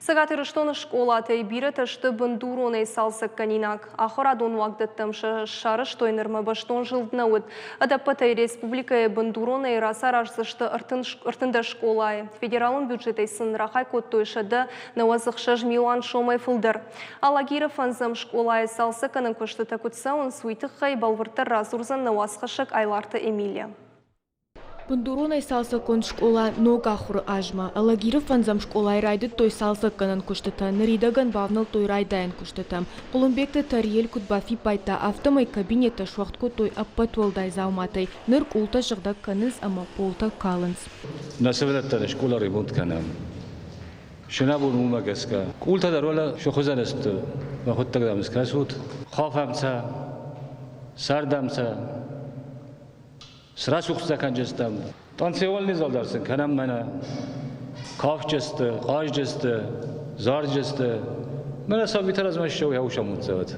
Цӕгат Ирыстоны скъолатӕй бирӕтӕ сты бындуронӕй цалцӕггӕнинаг. Ахуырадон уагдӕттӕм сӕ сарӕзтой нырмӕ бӕстон зылд нӕ уыд. Ӕдӕппӕтӕй республикӕйы бындуронӕй рацараздзысты 13 скъолайы. Федералон бюджетӕй сын рахай кодтой 196 милуан сомӕй фылдӕр. Алагиры фӕндзӕм скъолайы цалцӕггӕнӕн куыстытӕ куыд цӕуынц, уый тыххӕй бӕлвырддӕр радзурдзӕн нӕ уацхӕссӕг Айларты Эмилия. Бындуронӕй цалцӕггонд скъола ног ахуыры азмӕ Алагиры фӕндзӕм скъолайы райдыдтой цалцӕггӕнӕн куыстытӕ, ныридӕгӕн бавнӕлдтой райдайӕн куыстытӕм. Хъуылымбегты Тариэль куыд бафиппайдта, афтӕмӕй кабинеттӕ суӕгъд кодтой ӕппӕт уӕлдай дзауматӕй, ныр къултӕ сыгъдӕг кӕнынц ӕмӕ полтӕ калынц. Нӕ сывӕллӕттӕн скъола ремонт кӕнӕм. Се нӕбон уымӕ гӕсгӕ. Къултӕ дӕр уӕлӕ сӕ сты, мӕхуыдтӕг дӕм скӕсут. Хафӕм сӕ, сӕрдӕм сӕ, Срӕсугъдтӕ кӕнджыстӕм, танцевальный зал дӕр сын кӕнӕм мӕнӕ. Кафджысты, хъазджысты, зарджысты. Мӕнӕ сабитӕ размӕ ссӕуы хӕусамуддзӕвӕт.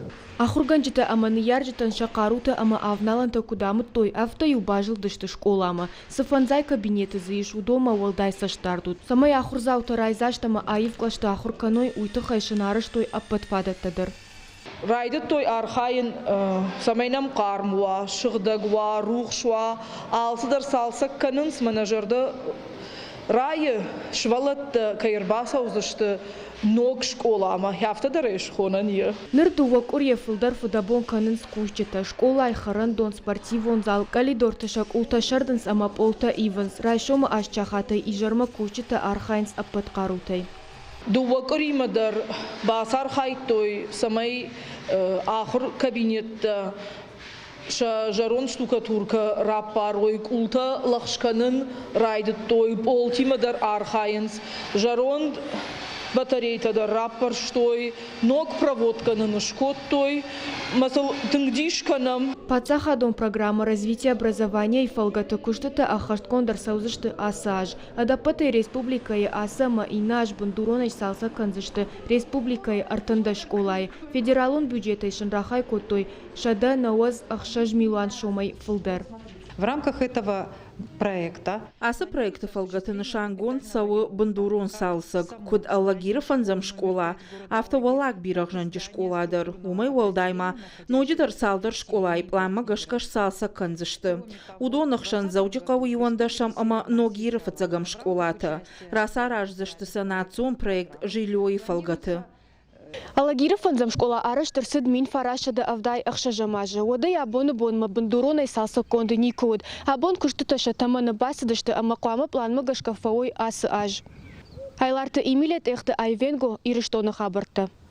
Ахуыргӕнджытӕ ӕмӕ ныййарджытӕн сӕ хъарутӕ ӕмӕ авналӕнтӕ куыд амыдтой, афтӕ-иу базылдысты скъоламӕ. Цы фӕндзай кабинеты дзы ис, уыдонмӕ уӕлдай цӕстдард уыд. Цӕмӕй ахуырдзаутӕ райдзаст ӕмӕ аив кълӕсты ахуыр кӕной, уый тыххӕй сын арӕзтой ӕппӕт фадӕттӕ дӕр. Райдыдтой архайын, цӕмӕй нӕм хъарм уа, сыгъдӕг уа, рухс уа. Алцыдӕр цалцӕг кӕнынц, мӕнӕ зӕрдӕ райы, сывӕллӕттӕ кӕй ӕрбацӕудзысты ног скъоламӕ, афтӕ дӕр ӕй схонӕн и. Ныр дыууӕ къуырийӕ фылдӕр фыдӕбон кӕнынц кусджытӕ. Скъолайы хӕрӕндон, спортивон зал, къӕлидорты сӕ къултӕ сӕрдынц ӕмӕ пъолтӕ ивынц. Райсомы аст сахатӕй изӕрмӕ кусджытӕ архайынц ӕппӕт хъарутӕй. Дыууӕ къуыримӕ дӕр бацархайдтой, цӕмӕй ахуыр кабинеттӕ сӕ зӕронд штукатуркӕ раппарой, къултӕ лӕгъз кӕнын райдыдтой, пъолтимӕ дӕр архайынц. Зӕронд батарейтӕ дӕр раппӕрстой, ног проводкӕ нын скодтой. Мӕ сыл тынг дис кӕнӕм. Паддзахадон программӕ «Развитие образования»-йы фӕлгӕты куыстытӕ ӕххӕстгонд ӕрцӕудзысты ацы аз. Ӕдӕппӕтӕй республикӕйы ацы ӕмӕ иннӕ аз бындуронӕй сцалцӕг кӕндзысты республикӕйы 13 скъолайы. Федералон бюджетӕй сын рахай кодтой 196 милуан сомӕй фылдӕр. В рамках этого проекта. Ацы проекты фӕлгӕты нысангонд цӕуы бындурон цалцӕг, куыд Алагиры фӕндзӕм скъола, афтӕ Уӕллаг Бирӕгъзӕнджы скъола дӕр. Уымӕй уӕлдай ма ноджыдӕр цалдӕр скъолайы пъланмӕ гӕсгӕ сцалцӕг кӕндзысты. Уыдоны хсӕн Дзӕуджыхъӕуы иуӕндӕсӕм ӕмӕ Ногиры фыццӕгӕм скъолатӕ. Рацараздзысты сӕ национ проект «Жилье-йы» фӕлгӕты. Алагиры фӕндзӕм скъола арӕзт ӕрцыд 1976 азы. Уӕдӕй абоны бонмӕ бындуронӕй цалцӕггонд никуы уыд. Абон куыстытӕ сӕ тӕмӕны бацыдысты ӕмӕ хъуамӕ пъланмӕ гӕсгӕ фӕуой ацы аз. Айларты Эмилия Тъехты Айвенго, Ирыстоны хабӕрттӕ.